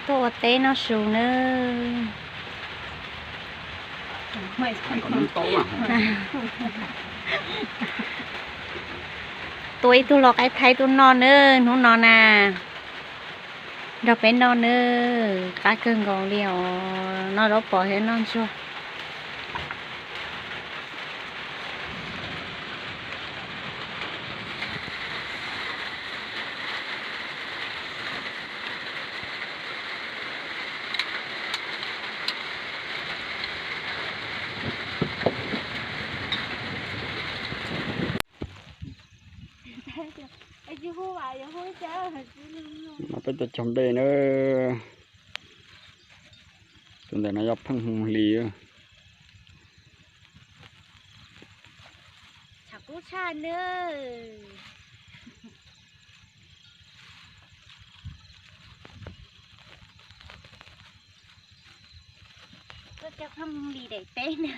Tuaj ua teb noj su nawb. Tua ib tug lau qaib thaib tuaj noj nawb hnub no na. Nrog peb noj nawb, qab kawg nkaus li os, noj zaub pos thiab noj ntsuag. Peb tuaj cog nplej na. Tus ntawm no yog pheej hmoo hli. Tshav kub tshaj nawb. Tuaj cog pheej hmoo hli daim teb na.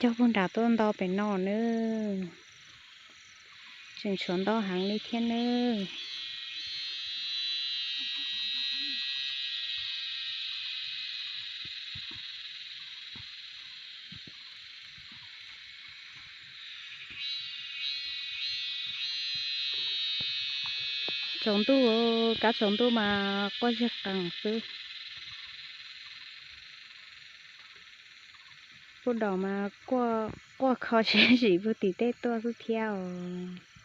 Cog puag nram tuaj nto pem no nawb. Tseem tshuav ntau heev li thiab nawb. Tsaus ntuj, kab tsaus ntuj mas quaj zig qees xwb. Puag daus mas quaj kho siab zim puag tim tej tuaj xwb thiab os.